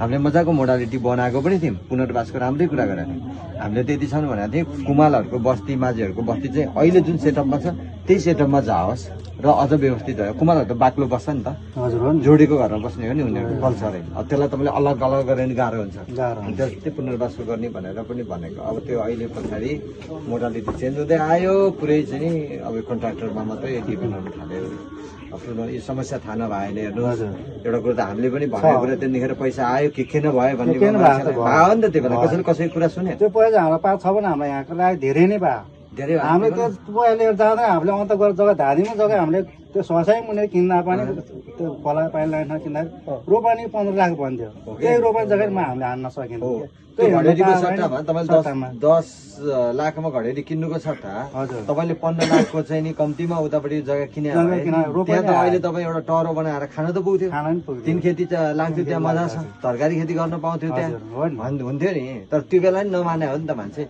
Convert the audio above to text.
हामीले मजाको मोडालिटी बनाएको पनि थियौँ, पुनर्वासको राम्रै कुरा गरेको थियौँ। हामीले त्यतिसम्म भनेको थियौँ कुमालहरूको बस्ती माझीहरूको बस्ती चाहिँ अहिले जुन सेटअपमा छ त्यही सेटअपमा जाओस् र अझ व्यवस्थित भयो। कुमालहरू त बाक्लो बस्छ नि त, जोडेको घरमा बस्ने हो नि उनीहरूको कल्चरै। अब त्यसलाई तपाईँले अलग अलग गरेर नि गाह्रो हुन्छ, त्यस्तै पुनर्वास गर्ने भनेर पनि भनेको। अब त्यो अहिले पछाडि मोडालिटी चेन्ज हुँदै आयो, पुरै चाहिँ अब कन्ट्राक्टरमा मात्रै डिपेन्ड हुन थाल्यो। अब यो समस्या थाहा नभएन हेर्नुहोस्, एउटा कुरो त हामीले पनि भनेको कुरा त्यतिखेर पैसा आयो के नभयो भन्ने भयो नि त। त्यो बेला कसैले कसैको कुरा सुने त्यो पैसा हाम्रो पाएको छ भने हाम्रो यहाँको लागि धेरै नै भयो। धेरै हामीले त्यो अहिले जाँदा हामीले अन्त गएर जग्गा धादिमा जग्गा हामीले त्यो ससाइ मुनि किन्दा पनि त्यो खोला पाइल लाइन किन्दा रोपानी 15 लाख भन्थ्यो। त्यही रोपानी जग्गामा हामीले हान्न सकिन्थ्यो। घडेरीको सट्टामा तपाईँले 10 लाखमा घडेरी किन्नुको सट्टा तपाईँले 15 लाखको चाहिँ नि कम्तीमा उतापट्टि जग्गा किने त्यहाँ त अहिले तपाईँ एउटा टरो बनाएर खान त पुग्थ्यो। 3 खेती लाग्थ्यो त्यहाँ मजा छ, तरकारी खेती गर्न पाउँथ्यो त्यहाँ हुन्थ्यो नि। तर त्यो बेला नि नमाने हो नि त मान्छे।